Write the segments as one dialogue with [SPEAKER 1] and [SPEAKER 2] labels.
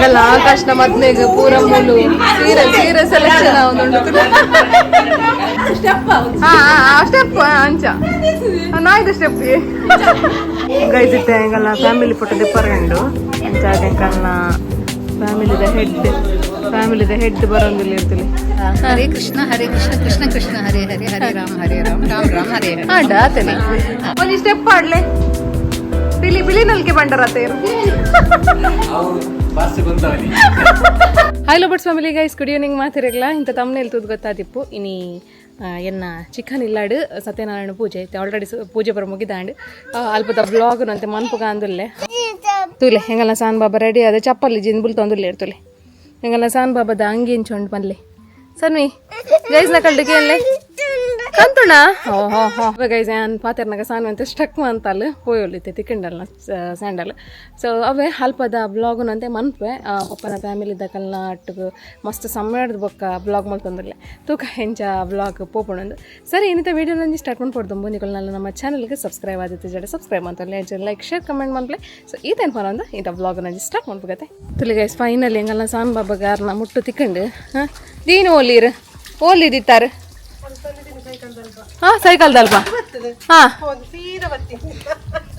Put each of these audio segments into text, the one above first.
[SPEAKER 1] ಆಕಾಶ್ನ ಮದ್ಮೆಗ್ ಪೂರ ಮೂಲು ಸೀರೆ ಸೀರೆ ಸೆಲೆಕ್ಷನ್ ಉಂಡು. ಹಾ, ಸ್ಟೆಪ್ ಅಂಚ ನಾಯ್ದು ಸ್ಟೆಪ್. ಗೈಸ್, ಇತ್ತೆ ಎಂಕಲ್ನ ಫ್ಯಾಮಿಲಿ ಫೋಟೋ ದೆಪ್ಪರೆ ಉಂಡು. ಅಂಚ ಎಂಕಲ್ನ ಫ್ಯಾಮಿಲಿದ ಹೆಡ್, ಫ್ಯಾಮಿಲಿದ ಹೆಡ್ ಬರೋಂದಿಲ್ಲ ಇರ್ತಲೆ.
[SPEAKER 2] ಹರೇ ಕೃಷ್ಣ ಹರೇ ಕೃಷ್ಣ ಕೃಷ್ಣ ಕೃಷ್ಣ ಹರೇ ಹರೇ, ಹರೇ ರಾಮ ಹರೇ ರಾಮ ರಾಮ ರಾಮ ಹರೇ ಹರೇ.
[SPEAKER 1] ಆಂಡ ಆತನೆ ಒಂಜಿ ಸ್ಟೆಪ್ ಆಡ್ಲೆ. ಬಿಲಿ ಬಿಲಿ ನಲ್ಕೆ ಬಂಡರ ತೇರು. Hi birds family, guys, good evening. ಮಾತಿರಗ್ಲ ಇಂಥ ತಮ್ಮನೇಲಿ ತೂದು ಗೊತ್ತಾದಿಪ್ಪು. ಇನಿ ಎನ್ನ ಚಿಕನ್ ಇಲ್ಲಾಡು ಸತ್ಯನಾರಾಯಣ ಪೂಜೆ ಐತೆ. ಆಲ್ರೆಡಿ ಪೂಜೆ ಬರ ಮುಗಿದಾಂಡ್. ಅಲ್ಪದ ಬ್ಲಾಗ್ ಅಂತೆ ಮನ್ಪುಗ ಅಂದುಲ್ಲೆ. ತೂಲೆ, ಹೆಂಗಲ್ಲ ಸಾನ್ ಬಾಬಾ ರೆಡಿ ಅದ. ಚಪ್ಪಲಿ ಜಿನ್ ಬುಲ್ ತೊಂದುಲ್ಲೆ ಇರ್ತುಲೆ. ಹೆಂಗಲ್ಲ ಸಾನ್ ಬಾಬಾದ ಅಂಗಿ ಇಂಚೊಂಡು ಪನ್ಲೆ. ಸನ್ವಿ, ಗೈಸ್ ನಕಲ್ಡಿಗೆ ಅಲ್ಲೇ ಕಂತುಣ. ಓ ಹೋ ಹೋ. ಗೈಸ್, ಯಾನ್ ಪಾತೆರ್ನಾಗ ಸಾನ್ ಅಂತ ಸ್ಟಕ್ ಅಂತಲ್ಲ ಪೋಯೊಲ್ಲಿತ್ತೆ ತಿಕ್ಕಂಡಲ್ಲ ಸ್ಯಾಂಡಲ್. ಸೊ ಅವೇ ಅಲ್ಪದ ಬ್ಲಾಗುನಂತೆ ಮನ್ಪೆ. ಪಪ್ಪನ ಫ್ಯಾಮಿಲಿ ದಕಲ್ನ ಅಟ್ಟುಗು ಮಸ್ತ್ ಸಮಯದ ಬೊಕ್ಕ ಬ್ಲಾಗ್ ಮಲ್ತೊಂದಿರ್ಲೆ. ತೂಕ ಹೆಂಚ ಬ್ಲಾಗ್ ಪೋಪುಣಂದು. ಸರಿ, ಇನ್ನಿತ ವೀಡಿಯೋ ನಂಜಿ ಸ್ಟಾರ್ಟ್ ಮಾಡ್ಕೊಡ್ದು. ನಿಕಲ್ ನಮ್ಮ ಚಾನಲ್ಗೆ ಸಬ್ಸ್ಕ್ರೈಬ್ ಆದಿತ್ತು ಜಡೆ ಸಬ್ಸ್ಕ್ರೈಬ್ ಅಂತಲ್ಲ, like, share, comment ಮನ್ಪ್ಲೆ. So ಈತೇನು ಫೋನ್ ಇಂಥ ಬ್ಲಾಗ್ ನಂಜಿ ಸ್ಟಾರ್ಟ್ ಮಾಡ್ಬೇಕತ್ತೆ. ತುಲಿ ಗೈಸ್, ಫೈನಲಿ ಹೆಂಗಲ್ಲ ಸಾನ್ ಬಾಬಾ ಗಾರ್ನ ಮುಟ್ಟು ತಿಕ್ಕಂಡು. ಹಾಂ, ದೀನು ಓಲಿರು ಓಲಿದಿತ್ತಾರೆ. ಹಾ, ಸೈಕಲ್ದಲ್ಪ. ಹಾ,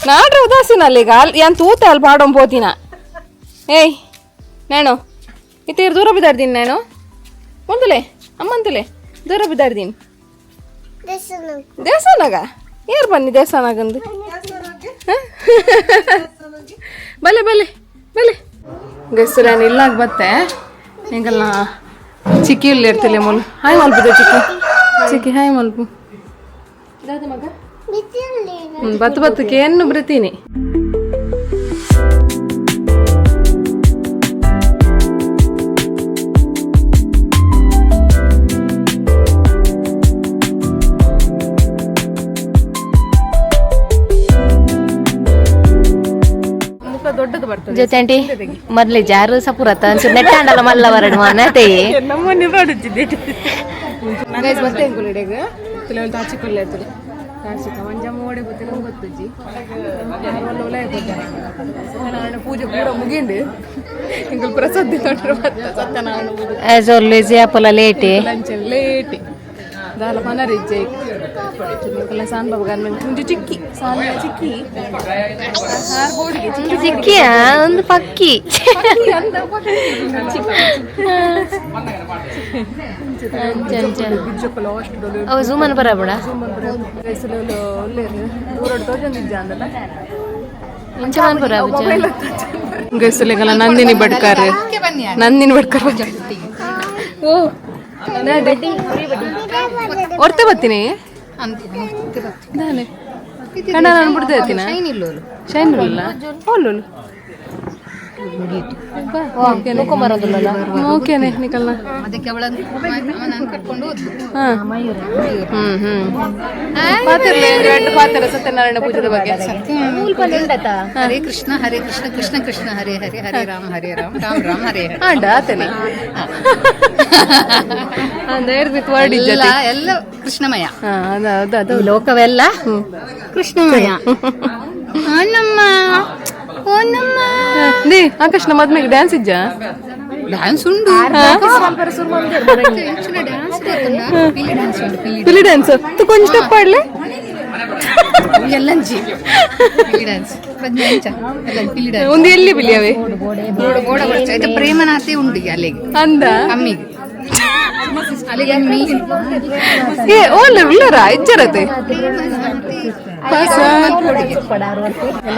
[SPEAKER 1] ನಾಡ್ರೆ ಉದಾಸೀನ ಅಲ್ಲಿ ಈಗ ಅಲ್ಲಿ ಯಾನ್ ತೂತೆ ಅಲ್ಲಿ ಪಾಡೊಂದು ಪೋತಿನ. ಏಯ್ ನೇಣು, ಇತ್ತೀರ್ ದೂರ ಬಿದ್ದಾಡ್ದೀನಿ ನಾನು. ಮುಂದುಲೆ ಅಮ್ಮಂತುಲೆ ದೂರ ಬಿದ್ದಾಡ್ದೀನಿ. ದೇವಸ್ಥಾನಾಗ ಏರ್ ಬನ್ನಿ ದೇವಸ್ಥಾನಾಗಂದು. ಬಲೆ ಬಲೆ ಬಲೆ. ಗೈಸು, ನಾನು ಇಲ್ಲಾಗ ಬತ್ತೆ. ಹೆಂಗಲ್ಲ ಚಿಕ್ಕಿ ಇಲ್ಲಿ ಇರ್ತಿಲ್ಲ ಮೂಲು. ಹಾಯ್ ಮಲ್ಪುದ ಚಿಕ್ಕಿ, ಚಿಕ್ಕಿ ಹಾಯ್ ಮಲ್ಪು. ಮಗ ಬತ್ತು ಬತ್ತಕ್ಕೆ ಏನು ಬರ್ತೀನಿ. ಮುಖ ದೊಡ್ಡದು ಬರ್ತದೆ.
[SPEAKER 3] ಜೊತೆ ಆಂಟಿ ಮೊದ್ಲೆ ಜಾರು ಸಪುರತ ಅನ್ಸುತ್ತೆ. ನೆಟ್ಟ ಅಂಡಲ ಮಲ್ಲ ವರಡು ಮಾನತೆ.
[SPEAKER 1] ಗೈಸ್, ಮತ್ತೆ ಎಂಕುಲು ಇಡೆಗ್ ತುಲೆ ತಾಚಿಕೊಲ್ಲೆ ಇರ್ತದೆ. ತಾಚಿಕ ಮಂಜ ಮೋಡೆ ಗೊತ್ತಿಲ್ಲ ಗೊತ್ತುಜ್ಜಿ. ಸತ್ಯನಾರಾಯಣ ಪೂಜೆ ಪೂರ ಮುಗಿಂಡು. ಎಂಕುಲು ಪ್ರಸಾದ ತೊಂದರೆ ಬತ್ತ ಸತ್ಯನಾರಾಯಣ ಪೂಜೆ.
[SPEAKER 3] ಆಸ್ ಆಲ್ವೇಸ್ ಯಾಪಲ late.
[SPEAKER 1] Lunch late. ದಾಲ ಪನರ್ ಇಜ್ಜೆ. ಎಂಕಲ್ನ ಸಾನ್ ಬಾಬು ಗಾರ್ಮೆಂಟ್ ಮುಂಚೆ ಚಿಕ್ಕಿ ಸಾನ್ ಚಿಕ್ಕಿ ಹಾರ್ ಬೋರ್ಡ್ಗೆ ಚಿಕ್ಕಿ.
[SPEAKER 3] ಚಿಕ್ಕಿಯ ಒಂದು ಪಕ್ಕಿ.
[SPEAKER 1] ಅಂದ ಚಿಕ್ಕಿ.
[SPEAKER 3] ಅವು ಝೂಮನ್ ಬರಬೇಡ. ಇಂಚ ಬರ.
[SPEAKER 1] ಗೈಸುಲೆಗಲ್ಲ ನಂದಿನಿ ಬಡ್ಕಾರ್, ನಂದಿನಿ ಬಡ್ಕಾರ್. ಓ, ಹೊರ್ತೆ ಬರ್ತೀನಿ ನಾನೇ ಕಣ್ಣ. ನಾನು ಬಿಡ್ದೆ ಆಯ್ತಿನ. ಶೈನ್ ಇಲ್ಲ ಓಲೋಲು. ಓಕೆನೆ ನಿಕಲ್ನ.
[SPEAKER 2] ಅದಕ್ಕೆ ಅವಳನ್ನು ನಾನು ಕರ್ಕೊಂಡು ಹೋದ್ಲು.
[SPEAKER 1] ಹಾ, ಹ್ಮ್ ಹ್ಮ್ ಪಾತಿರ್ಲೆ ಎರಡು ಪಾತಿರ ಸತ್ಯನಾರಾಯಣ ಪೂಜೆದ ಬಗ್ಗೆ.
[SPEAKER 2] ಹರೇ ಕೃಷ್ಣ ಹರೇ ಕೃಷ್ಣ ಕೃಷ್ಣ ಕೃಷ್ಣ ಹರೇ ಹರೇ, ಹರೇ ರಾಮ ಹರೇ ರಾಮ ರಾಮ ರಾಮ ಹರೇ ಹರೇ.
[SPEAKER 1] ಆಂಡ ಆತನೆ ಅಂದ ವಿತ್ ವರ್ಡ್.
[SPEAKER 2] ಎಲ್ಲ ಎಲ್ಲ ಕೃಷ್ಣಮಯ.
[SPEAKER 1] ಹಾ, ಅದ ಅದ ಅದು.
[SPEAKER 2] ಈ ಲೋಕವೆಲ್ಲ ಕೃಷ್ಣಮಯ. ಓನಮ್ಮ ಓನಮ್ಮ.
[SPEAKER 1] They ಆಕಾಶ್ನ ಮದ್ಮೆಗೆ ಡ್ಯಾನ್ಸ್ ಇಜ್ಜಾ?
[SPEAKER 2] ಡ್ಯಾನ್ಸ್ ಉಂಡು. ಡ್ಯಾನ್ಸ್ ಗೊತ್ತುಂಡಾ? ಪಿಲಿ ಡ್ಯಾನ್ಸ್ ಉಂಡು, ಪಿಲಿ.
[SPEAKER 1] ಪಿಲಿ ಡ್ಯಾನ್ಸ್ ಕೊಂಚ ಸ್ಟೆಪ್ ಆಡ್ಲೆ.
[SPEAKER 2] ಎಲ್ಲಂಜಿ ಪಿಲಿ ಡ್ಯಾನ್ಸ್ ಪ್ರಜ್ಞೆ ಎಲ್ಲ ಪಿಲಿ ಡ್ಯಾನ್ಸ್.
[SPEAKER 1] ಒಂದು ಎಲ್ಲಿ ಬಿಲಿ ಅವೇ?
[SPEAKER 2] ಬೋಡ ಬೋಡ ಬರ್ಚ ಇದು ಪ್ರೇಮನಾಥಿ ಉಂಡು ಈಗ ಅಲ್ಲಿಗೆ.
[SPEAKER 1] ಅಂದ.
[SPEAKER 2] ಕಮ್ಮಿಗೆ ಅಲ್ಲಿಗೆ ಮೀ
[SPEAKER 1] ಏ ಓಲ್ಲ ಉಳ್ಳರ ಇಜ್ಜರತೆ.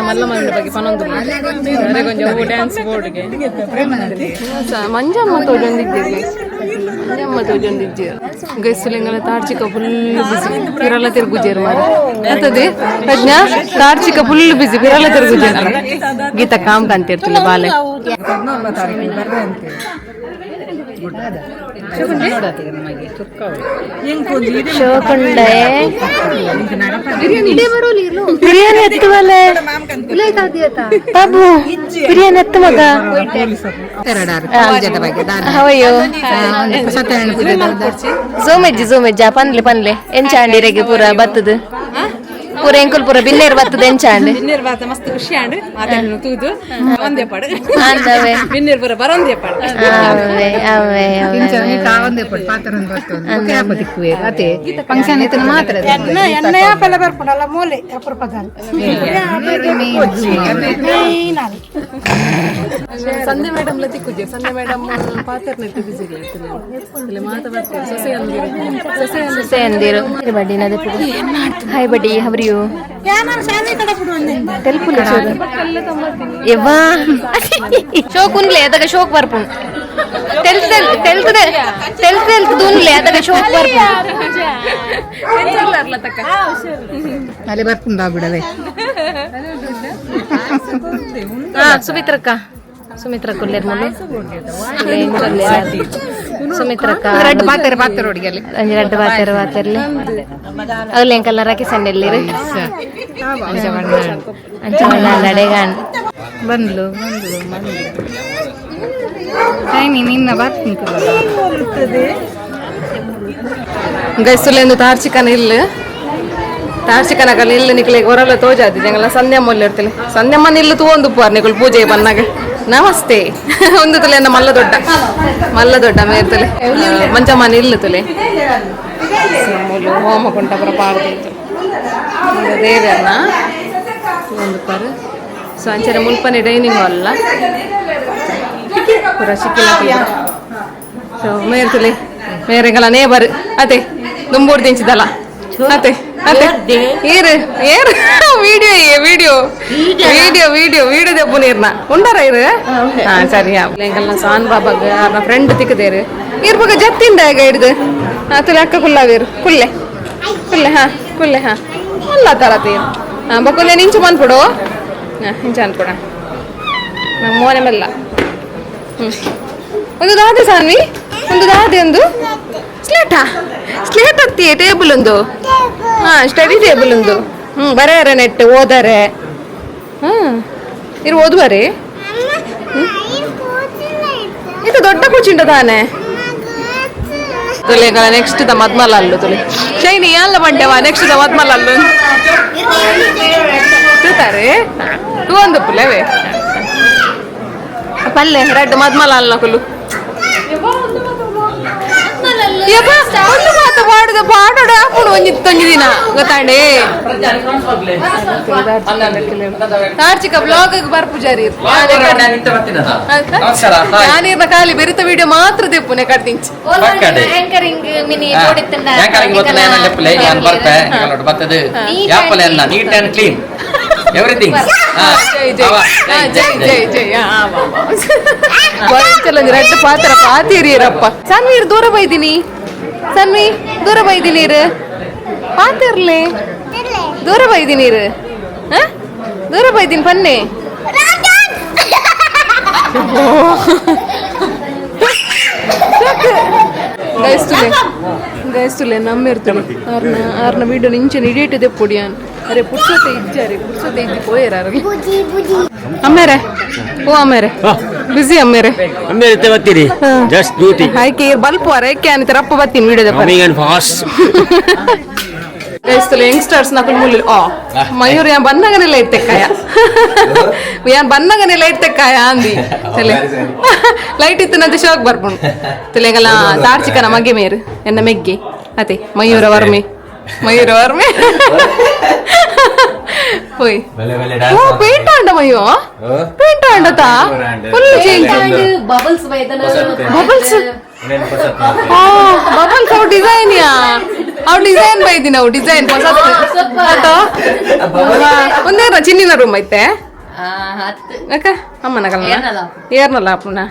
[SPEAKER 1] ಮಲ್ಲ ಬಗ್ಗೆ ಪನೊಂದು ಡ್ಯಾನ್ಸ್ ಬೋರ್ಡ್ಗೆ ಮಂಜಮ್ಮ ತೋಜೊಂದಿದ್ದೀರಿ, ಮಂಜಮ್ಮ ತೋಜೊಂದಿದ್ದೀರಿ. ಗೈಸುಲಿಂಗಲ ತಾರ್ಚಿಕ ಫುಲ್ ಬಿಸಿ, ಪಿರಲ ತಿರುಗುಜೇರು ಮಾರ ಎಂತದೆ ಪ್ರಜ್ಞಾ. ತಾರ್ಚಿಕ ಫುಲ್ ಬಿಸಿ, ಪಿರಲ ತಿರುಗುಜೇರು. ಗೀತಾ ಕಾಮ್ ಕಾಂತಿರ್ತಿಲ್ಲ ಬಾಲೆ.
[SPEAKER 3] ಶೋಕುಂಡೆ ಬಿರಿಯಾನಿ ಎತ್ತುವಲೆ ಬಾಬು, ಬಿರಿಯಾನಿ ಎತ್ತು ಮಗ. ಅವಯ್ಯೋ.
[SPEAKER 2] ಸತ್ಯನಾರಾಯಣ ಪೂಜೆ.
[SPEAKER 3] ಝೂಮೆಜ್ಜಿ ಝೂಮೆಜ್ಜ ಪನ್ಲೆ ಪನ್ಲೆ ಎಂಚಾಂಡಿರೆಗೆ ಪೂರ ಬತ್ತದು. ಪೂರ ಎಂಕುಲ್ ಪೂರ ಬಿನ್ನೇರು ಬತ್ತದ ಎಂಚಾಂಡ್
[SPEAKER 1] ಬಿನ್ನೇರು ಬಾತ ಮಸ್ತ್ ಖುಷಿ ಆಂಡ್ ಮಾತಾಡಿನ ತೂದು ಒಂದೇ ಪಾಡು
[SPEAKER 3] ಅಂದವೆ
[SPEAKER 1] ಬಿನ್ನೇರು ಪೂರ ಬರೋಂದೇ ಪಾಡು
[SPEAKER 3] ಅವೇ ಅವೇ ಅವೇ
[SPEAKER 2] ಒಂದೇ ಪಟ್ಟು ಪಾತ್ರ ಅದೇ ಫಂಕ್ಷನ್ ಇತ್ತು ಮಾತ್ರ
[SPEAKER 1] ಸಂಧ್ಯಾ ಮೇಡಮ್ ಲ ತಿಕ್ಕುಜೆ ಸಂಧ್ಯಾ ಮೇಡಮ್ ಪಾತ್ರ ನೆಟ್ಟು ಬಿಸಿ ಇಲ್ಲ ಮಾತಾ ಬರ್ತಾರೆ ಸೊಸೆ ಅಂದಿರು ಸೊಸೆ ಅಂದಿರು
[SPEAKER 3] ಸೊಸೆ ಅಂದಿರು ಬಡ್ಡಿ ನದೆ ಹಾಯ್ ಬಡ್ಡಿ how are you ತೆಲ್ಪುಲ ಎವ್ವಾ ಶೋಕ್ ಉನ್ಲೆ ಅದಗ ಶೋಕ್ ಬರ್ಪುಣ್ ತೆಲ್ ತೆಲ್ ತೆಲ್ತದೆ ತೆಲ್ ತೆಲ್ತದ ಉನ್ಲೆ ಅದಗ ಶೋಕ್ ಬರ್ಪುಣ್
[SPEAKER 1] ತಕ್ಕ
[SPEAKER 2] ಅಲ್ಲಿ ಬರ್ಪುಂಡ ಬಿಡವೆ
[SPEAKER 3] ಹಾ ಸುಮಿತ್ರಕ್ಕ ಸುಮಿತ್ರಕ್ಕ ಉಲ್ಲೇರ್ ಮುಲ್ಲು ಸುಮಿತ್ರಕ್ಕ
[SPEAKER 2] ರಡ್ಡ್ ಪಾತ್ರ ಪಾತ್ರ ಹುಡುಗಿಯಲ್ಲಿ
[SPEAKER 3] ಒಂಜಿ ರಡ್ಡ್ ಬಾತೆರ್ ಬಾತೆರ್ಲಿ ಅಲ್ಲ ಎಂಕಲ್ನ ರಾಕಿ ಸಣ್ಣೆಲ್ಲಿರು ಅಂಚ ನಡೆಗಾಣ್
[SPEAKER 2] ಬಂದ್ಲು ಬಂದ್ಲು ಬಂದ್ಲು ಟೈಮಿ ನಿನ್ನ ಬರ್ತೀನಿ
[SPEAKER 1] ಗೈಸುಲೆಂದು ತಾರ್ಚಿಕನ ಇಲ್ಲ ತಾರ್ಚಿಕನ ಕಲ್ ಇಲ್ಲ ನಿಕ್ಲೆ ಹೊರಲ್ಲ ತೋಜಾದಿ ಜಂಗಲ ಸಂಧ್ಯಾ ಮೊಲ್ಲೆ ಇರ್ತಿಲ್ಲ ಸಂಧ್ಯಮ್ಮ ನಿಲ್ಲು ತೂವೊಂದು ಪುವಾರ್ ನಿಕುಲ್ ಪೂಜೆ ಬನ್ನಾಗ ನಮಸ್ತೆ ಒಂದು ತುಲೆ ಅಂದ ಮಲ್ಲ ದೊಡ್ಡ ಮಲ್ಲ ದೊಡ್ಡ ಮೇರ್ತಲೆ ಮಂಚಮ್ಮ ನಿಲ್ಲು ತುಲೆ ಮೂಲು ಹೋಮ ಕುಂಟ ಪುರ ಪಾಡ್ದಿತ್ತು ದೇವರನ್ನ ಒಂದು ಪರ್ ಸೊ ಅಂಚನೆ ಮುಲ್ಪನೆ ಡೈನಿಂಗ್ ಹಾಲ್ ಪುರ ಸಿಕ್ಕಿಲ್ಲ ಸೊ ಮೇರ್ತಲೆ ಮೇರೆಗಳ ನೇಬರ್ ಅದೇ ದುಂಬೂರ್ ದಿಂಚಿದಲ್ಲ ಅದೇ ಅದೇ ಏರು ಏರು ವಿಡಿಯೋ ಏ video video video video ದೆಪ್ಪು ನೀರ್ನ ಉಂಡಾರ ಇರು ಹಾ ಸರಿ ಎಂಕಲ್ನ ಸಾನ್ ಬಾಬಾಗ ಅವ್ರನ್ನ ಫ್ರೆಂಡ್ ತಿಕ್ಕದೇರು ಇರ್ ಬಗ ಜತ್ತಿಂದ ಈಗ ಹಿಡ್ದು ಹಾ ತುಲೆ ಅಕ್ಕ ಕುಲ್ಲಾವೇರು ಕುಲ್ಲೆ ಕುಲ್ಲೆ ಹಾ ಕುಲ್ಲೆ ಹಾ ಅಲ್ಲ ತರ ತೀರು ಹಾ ಬೊಕ್ಕುಲ್ಲೆ ನಿಂಚು ಬಂದ್ಬಿಡು ಹಾ ಇಂಚು ಅನ್ಕೊಡ ನಮ್ಮ ಮೋನೆ ಮೆಲ್ಲ ಹ್ಮ್ ಒಂದು ದಾದೆ ಸಾನ್ವಿ ಒಂದು ದಾದೆ ಒಂದು ಸ್ಲೇಟಾ ಸ್ಲೇಟ್ ಹತ್ತಿ ಟೇಬಲ್ ಒಂದು ಹಾ ಸ್ಟಡಿ ಟೇಬಲ್ ಒಂದು ಹ್ಮ್ ಬರೆಯರೆ ನೆಟ್ ಓದರೆ ಹ್ಮ್ ಇರು ಓದುವರೆ ಇದು ದೊಡ್ಡ ಕೂಚಿಂಡ ತಾನೆ ತುಲೆ ನೆಕ್ಸ್ಟ್ the ಮದ್ಮಲ ಅಲ್ಲು ತುಲೆ ಶೈನಿ ಅಲ್ಲ ಬಂಡೆವಾ ನೆಕ್ಸ್ಟ್ the ಮದ್ಮಲ ಅಲ್ಲು ತೂತಾರೆ ತೂ ಒಂದು ಪುಲೆವೆ ಪಲ್ಲೆ ರೆಡ್ ಮದ್ಮಲ ಅಲ್ಲ ಕುಲ್ಲು ಯಪ್ಪ, ಒಂದು ಮಾತು ಪಾಡುದ ಪಾಡೋಡ ಹಾಕೊಂಡು ಒಂಜಿ ತೊಂಜಿ ದಿನ ಗೊತ್ತಾಂಡೆ ತಾರ್ಚಿಕ ಬ್ಲಾಗ್ ಬರ್ಪುಜಾರಿ ನಾನೀರ್ನ ಖಾಲಿ ಬೆರಿತ ವಿಡಿಯೋ ಮಾತ್ರ ದೆಪ್ಪುನೆ ಕಡ್ದಿಂಚಿ
[SPEAKER 3] ಆಂಕರಿಂಗ್ ಮಿನಿ
[SPEAKER 4] neat and clean everything
[SPEAKER 1] ಜೈ ಜೈ ಹಾ, ಜೈ ಜೈ ಜೈ ಹಾ, ವಾ, ವಾ. ಚಲೋ ರೆಡ್ ಪಾತ್ರ ಪಾತೀರಿಯರಪ್ಪ ಸನ್ವೀರ್ ದೂರ ಬೈದಿನಿ ಸನ್ವಿ ದೂರ ಬೈದಿನೀರು ಪಾತಿರ್ಲಿ ದೂರ ಬೈದಿನೀರು ಹಾ ದೂರ ಬೈದಿನಿ ಪನ್ನೆ ಗೈಸ್ತುಲೆ ಗೈಸ್ತುಲೆ ನಮ್ಮಿರ್ತುಲೆ ಆರ್ನ ಆರ್ನ ವೀಡಿಯೋ ನಿಂಚೆ ಇಡೀಟಿದೆ ಪುಡಿಯಾನ್ ಅರೆ ಪುರ್ಸೊತೆ ಇಜ್ಜಾರೆ ಪುರ್ಸೊತೆ ಇಜ್ಜಿ ಪೋಯರ ಅಮ್ಮೇರೆ ಓ ಅಮ್ಮೇರೆ ಬಿಸಿ ಅಮ್ಮೇರೆ
[SPEAKER 5] ಅಮ್ಮೇಲೆ ಬರ್ತೀರಿ ಜಸ್ಟ್ ಡ್ಯೂಟಿ
[SPEAKER 1] ಆಯ್ಕೆ ಬಲ್ಪ್ ವಾರ ಏಕೆ ಅನಿತ ರಪ್ಪ ಬತ್ತೀನಿ ವಿಡಿಯೋದ
[SPEAKER 5] coming and fast
[SPEAKER 1] ಗೈಸ್ತುಲೆ youngsters Nakul ಮುಳ್ಳು ಆ ಮಯೂರ್ ಯಾನ್ ಬನ್ನಗನೆ ಲೈಟ್ ತೆಕ್ಕಾಯ ಯಾನ್ ಬನ್ನಗನೆ ಲೈಟ್ ತೆಕ್ಕಾಯ ಅಂದಿ ತಲೆ ಲೈಟ್ ಇತ್ತು ನಂತ ಶೋಕ್ ಬರ್ಪುಂಡು ತುಲೆಗಲ ತಾರ್ಚಿಕನ ಮಗೆ ಮೇರು ಎನ್ನ ಮೆಗ್ಗೆ ಅದೇ ಮಯೂರ ವರ್ಮೆ ಮಯೂರ ವರ್ಮೆ ಪೋಯ್ ಓ ಪೇಂಟ್ ಆಂಡ ಮಯ್ಯೋ ಪೇಂಟ್ ಆಂಡತಾ full change
[SPEAKER 3] bubbles
[SPEAKER 1] bubbles bubbles ಅವು ಡಿಸೈನ್ ಯಾ ಅವು ಡಿಸೈನ್ ಬೈದಿನ ಅವು ಡಿಸೈನ್ ಹೊಸತ್ತು ಒಂದೇನ ಚಿನ್ನಿನ ರೂಮ್ ಐತೆ ಅಕ್ಕ ಅಮ್ಮನ ಕಲ್ಲ ಏರ್ನಲ್ಲ ಅಪ್ಪನ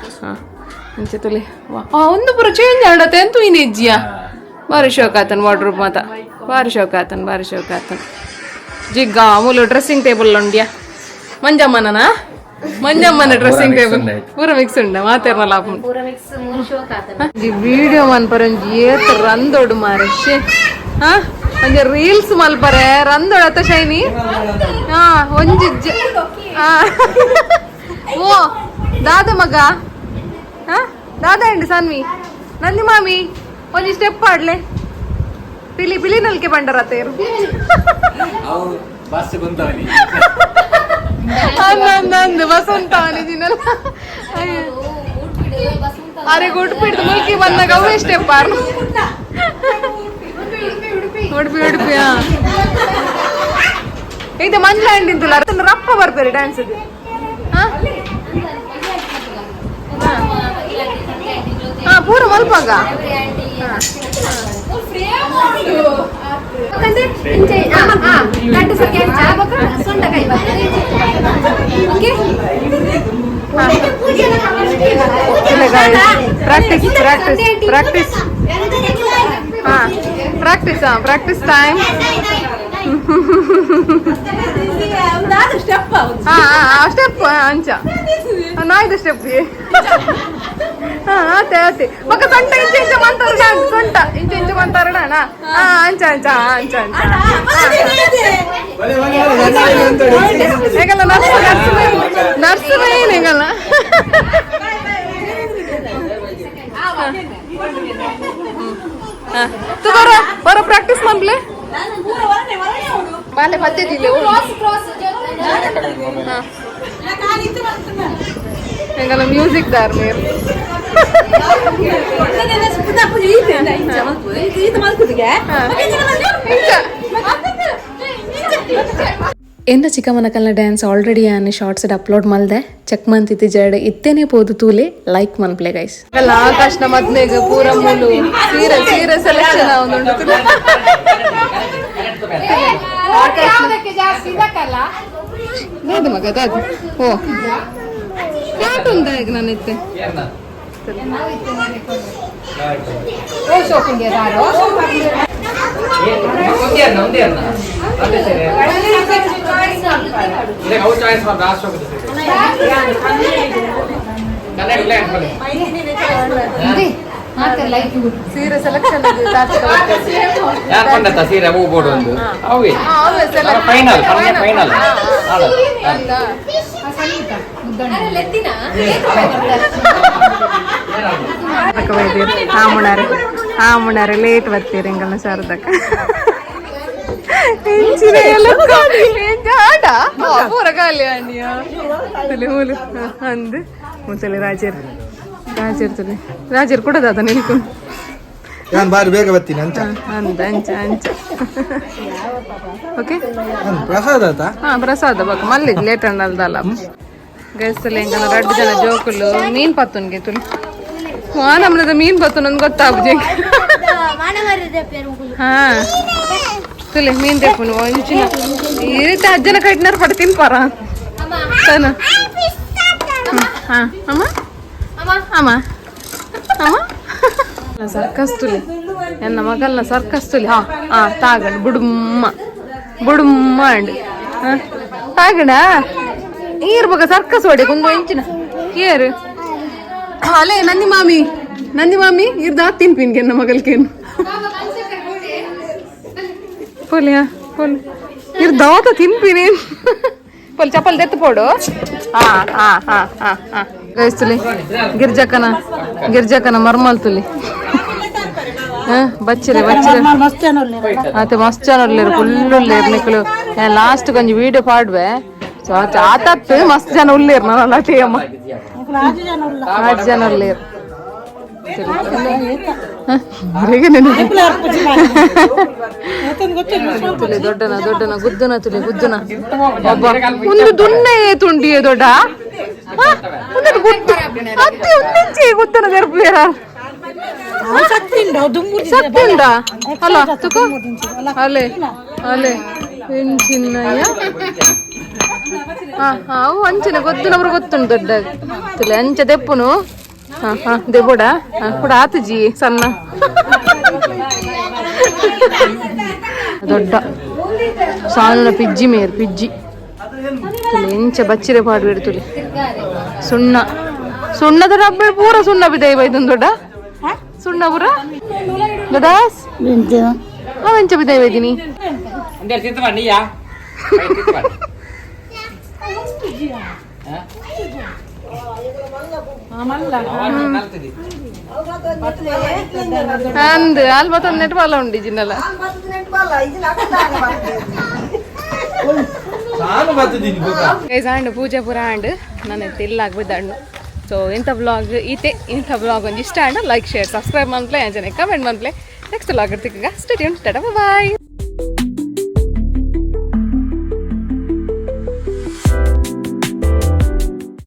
[SPEAKER 1] ಅಂಚೆ ತುಲಿ ವಾ ಆ ಒಂದು ಪೂರ ಚೇಂಜ್ ಆಡತ್ತೆ ಅಂತೂ ಇನ್ ಇಜ್ಜಿಯ ಬಾರಿ ಶೋಕ್ ಆತನ್ ವಾರ್ಡ್ರೂಮ್ ಮಾತ ಬಾರಿ ಶೋಕ್ ಆತನ್ ಬಾರಿ ಶೋಕ್ ಆತನ್ ಜಿಗ್ಗ ಮೂಲು ಡ್ರೆಸ್ಸಿಂಗ್ ಟೇಬಲ್ ಉಂಡ್ಯಾ ಮಂಜಮ್ಮನ ಮಂಜಮ್ಮನ ಡ್ರೆಸ್ಸಿಂಗ್ ಟೇಬಲ್ ಪೂರ ಮಿಕ್ಸ್ ಉಂಡ ಮಾತೇರ್ನಲ್ಲ ಅಪ್ಪನ
[SPEAKER 3] ಪೂರ ಮಿಕ್ಸ್ ಮೂರು ಶೋಕ್ ಆತನ
[SPEAKER 1] ಒಂಜಿ ವಿಡಿಯೋ ಮನ್ಪರೆ ಒಂಜಿ ಏತ್ ರಂದೊಡು ಮಾರೆ ಶೇ ಹಾ ಒಂಜಿ ರೀಲ್ಸ್ ಮಲ್ಪರೆ ರಂದೊಡು ಅತ್ತ ಶೈನಿ ಹಾ ಒಂಜಿ ಹಾ ಓ ದಾದ ಮಗ ಹಾ ದಾದ ಅಂడి ಸನ್ವಿ ನಂದಿ ಮಾಮಿ ಒಂಜಿ ಸ್ಟೆಪ್ ಆಡ್ಲೆ ಪಿಲಿ ಪಿಲಿ ನಲ್ಕೆ ಬಂಡರ ತೇರು
[SPEAKER 4] ಅವು ಬಸ್ ಬಂದವನಿ.
[SPEAKER 1] ಅಂದು ವಸಂತ ಅನಿಜಿನಲ್ಲ. ಅರೆ ಗುಡ್ಪಿಡ್ದು ಮುಲ್ಕಿ ಬಂದಾಗ ಅವು ಎಷ್ಟೇ ಪಾರ್. ಉಡುಪಿ ಉಡುಪಿ. ಹಾ, ಇದು ಮಂಜ ನಿಂತಲ್ಲ, ರಪ್ಪ ಬರ್ತಾರೆ ಡ್ಯಾನ್ಸ್. ಹಾ ಹಾ, ಪೂರ ಮಲ್ಪಾಗ. Practice practice practice. ಹಾ, ಪ್ರಾಕ್ಟೀಸ್. ಹಾ, ಪ್ರಾಕ್ಟೀಸ್ ಟೈಮ್. ಹಾ, ಸ್ಟೆಪ್ ಅಂಚ ನಾಯ್ದು ಸ್ಟೆಪ್. ಹಾ, ಆತೆ ಆತೆ. ಮಕ್ಕ ಸೊಂಟ ಇಂಚ ಇಂಚ ಮಂತಾರ, ಸೊಂಟ ಇಂಚ ಇಂಚ ಮಂತಾರಣ. ಹಾ, ಅಂಚ ಅಂಚ ಅಂಚ ಅಂಚ. ಹೇಗಲ್ಲ ನರ್ಸ್ ನರ್ಸ್ ನರ್ಸ್ ಏನು ಹೇಗಲ್ಲ. ತುಗೋರ ಬರೋ ಪ್ರಾಕ್ಟೀಸ್ ಮಾಡ್ಲೆ ಬಾಲೆ ಪದ್ಧತಿ. ಹೆಂಗಲ್ಲ ಮ್ಯೂಸಿಕ್ ದಾರ್ ಮೇರ್. ಎಂದ ಚಿಕ್ಕಮ್ಮನ ಡ್ಯಾನ್ಸ್ ಆಲ್ರೆಡಿ ಆನೆ ಶಾರ್ಟ್ಸ್ ಅಪ್ಲೋಡ್ ಮಲ್ದೆ, ಚೆಕ್ ಮಂತಿತ್ತಿ ಜಡ್ ಇತ್ತೇನೆ ಪೋದು ತೂಲೆ, ಲೈಕ್ ಮನ್ಪ್ಲೆ ಗೈಸ್. ಅಲ್ಲ, ಆಕಾಶ್ನ ಮದ್ಮೆಗ್ ಪೂರ ಮೂಲು ಸೀರೆ ಸೀರೆ ಸೆಲೆಕ್ಷನ್ ಆವೊಂದುಂಡು. ದಾದ ಮಗ ದಾದ? ಓ, ಯಾಟ್ ಉಂದ ಈಗ ನಾನು ಇತ್ತೆ.
[SPEAKER 4] ಒಂದೇ ಅನ್ನ ಅದೇ ಸರಿ. ಅವು ಚಾಯ್ಸ್ ಮಾಡಿ ಆಶೋಕ ಕನ್ನಡ ಇಲ್ಲ.
[SPEAKER 1] ಸೀರೆ ಸೆಲೆಕ್ಷನ್.
[SPEAKER 4] ಯಾರು ಕೊಂಡತ್ತ ಸೀರೆ? ಹೂ ಬೋರ್ಡ್ ಒಂದು ಅವೇ ಫೈನಲ್ ಫೈನಲ್.
[SPEAKER 1] ಆಮುಣಾರೆ ಆಮುಣಾರೆ, ಲೇಟ್ ಬರ್ತೀರಿ ಎಂಗಲ್ನ ಶಾರದಕ್ಕ. ಆಟ ಪೂರ ಖಾಲಿ ಅಣ್ಣಿಯ ತುಲಿ ಮೂಲು ಅಂದು ಮುತ್ತಲಿ. ರಾಜರ್ ರಾಜರ್ ತುಲಿ ರಾಜರ್ ಕೂಡ ದಾದ ನಿಲ್ಕು.
[SPEAKER 6] ನಾನು ಬಾರಿ ಬೇಗ ಬರ್ತೀನಿ ಅಂಚ.
[SPEAKER 1] ಅಂದ ಅಂಚ ಅಂಚ. ಓಕೆ.
[SPEAKER 6] ಪ್ರಸಾದ ಆತಾ?
[SPEAKER 1] ಹಾ, ಪ್ರಸಾದ ಬಕ ಮಲ್ಲಿ ಲೇಟ್ ಅಣ್ಣಲ್ದಲ್ಲ ಗೈಸ್ತಲೆ. ಎಂಕನ ರಡ್ಡು ಜನ ಜೋಕುಲು ಮೀನ್ ಪತ್ತುನ್ಗೆ ತುಲಿ. ವಾ, ನಮ್ಮದ ಮೀನ್ ಪತ್ತುನ್ ಗೊತ್ತಾಬುಜಿ. ಹಾ, ತುಲೆ ಮೀನ್ ತೆಪ್ಪುನು ಒಂಚಿನ ಈ ರೀತಿ ಅಜ್ಜನ ಕಟ್ಟಿನಾರ ಪಡ ತಿನ್ಪಾರ ತಾನ. ಹಾ, ಅಮ್ಮ ಅಮ್ಮ ಅಮ್ಮ, ಸರ್ಕಸ್ ತುಲಿ ಎನ್ನ ಮಗಲ್ನ ಸರ್ಕಸ್ ತುಲಿ. ಹಾ ಹಾ, ತಾಗಂಡ್ ಬುಡುಮ್ಮ ಬುಡುಮ್ಮ ಅಂಡ್ ತಾಗಣ ಈರ್ ಬಗ ಸರ್ಕಸ್ ಹೊಡೆ ಕುಂದು ಎಂಚಿನ ಏರು. ಅಲೆ ನಂದಿ ಮಾಮಿ, ನಂದಿ ಮಾಮಿ, ಇರ್ದ ತಿನ್ಪಿನ್ಗೆ ಎನ್ನ ಮಗಲ್ಕೇನು ಪೋಲಿ. ಹಾ, ಪೋಲಿ ಇರ್ ದಾತ ತಿನ್ಪಿನಿ ಪೋಲಿ. ಚಪ್ಪಲ್ ದೆತ್ತು ಪೋಡು. ಹಾ ಹಾ ಹಾ ಹಾ ಹಾ, ಗೈಸ್ ತುಲಿ ಗಿರ್ಜಕ್ಕನ ಗಿರ್ಜಕ್ಕನ ಮರ್ಮಲ್ ತುಲಿ. ಹಾ, ಬಚ್ಚಿರೆ ಬಚ್ಚಿರೆ ಆತೆ. ಮಸ್ತ್ ಜನ ಉಲ್ಲೇರು, ಫುಲ್ ಉಲ್ಲೇರು ನಿಕುಲು. ಲಾಸ್ಟ್ ಕೊಂಚ ವೀಡಿಯೋ ಪಾಡ್ವೆ. ಸೊ ಆತತ್ತು ಮಸ್ತ್ ಜನ ಉಲ್ಲೇರು. ನಾನು ಅಮ್ಮ 6 ಜನ ಉಲ್ಲೇರು. ತುಲಿ ದೊಡ್ಡನ ದೊಡ್ಡನ ಗುದ್ದನ ತುಲಿ ಗುದ್ದನ. ಒಬ್ಬ ಒಂದು ದುನ್ನೆ ತುಂಡಿಯೇ ದೊಡ್ಡ ಒಂದು ಗುದ್ದು ಅತ್ತೆ ಒಂದಿಂಚೆ ಗುದ್ದನ ದೆರ್ಪುವೇರ. ಸತ್ತಿ ಉಂಡಾ ಅಲ್ಲ ತುಕು. ಅಲೆ ಅಲೆ ಎಂಚಿನ್ನಯ್ಯ. ಹಾ ಹಾ, ಅವು ಅಂಚಿನ ಗೊತ್ತಿನವರು ಗೊತ್ತುಂಟು ದೊಡ್ಡ ತುಲೆ ಅಂಚ ದೆಪ್ಪುನು. ಹಾ ಹಾ, ದೆಬೋಡ ಕೂಡ ಆತುಜಿ ಸಣ್ಣ ದೊಡ್ಡ ಸಾನುನ ಪಿಜ್ಜಿ ಮೇರ್ ಪಿಜ್ಜಿ ತುಲೆ. ಎಂಚ ಬಚ್ಚಿರೆ ಪಾಡ್ಬೇಡು ತುಲೆ. ಸುಣ್ಣ ಸುಣ್ಣದ ಡಬ್ಬೆ ಪೂರ ಸುಣ್ಣ ಬಿದೆ ಬೈದೊಂದು ದೊಡ್ಡ ಸುಣ್ಣ ಪೂರ ದೊಡ್ಡಾಸ್. ಅವ ಎಂಚ ಬಿದೆ ಬೈದಿನಿ.
[SPEAKER 4] ಒಂದೆರಡು ತಿಂತ ಮಾಡಿ ನೀಯಾ ತಿಂತ ಮಾಡಿ.
[SPEAKER 1] ಅಂದ್ ಅಲ್ ಮತ್ತೊಂದು ನೆಟ್ ಬಾಲ ಉಂಡು ಜಿನ್ನಲ.
[SPEAKER 6] ನಾನು ಬರ್ತಿದ್ದೀನಿ.
[SPEAKER 1] ಗೈಸ್, ಆಂಡ್ ಪೂಜೆ ಪೂರ ಆಂಡ್, ನಾನು ಇಲ್ಲಾಗ್ಬಿದ್ದಾಂಡು. ಸೊ ಇಂಥ ಬ್ಲಾಗ್ ಈತೆ. ಇಂಥ ಬ್ಲಾಗ್ ಒಂದು ಇಷ್ಟ ಆಂಡ ಲೈಕ್, ಶೇರ್, ಸಬ್ಸ್ಕ್ರೈಬ್ ಮನ್ಪ್ಲೆ, ಅಂಚನೆ ಕಮೆಂಟ್ ಮನ್ಪ್ಲೆ. ನೆಕ್ಸ್ಟ್ ವ್ಲಾಗ್ ಇರ್ತಿಕ್ಕ. Stay tune, tata, boy.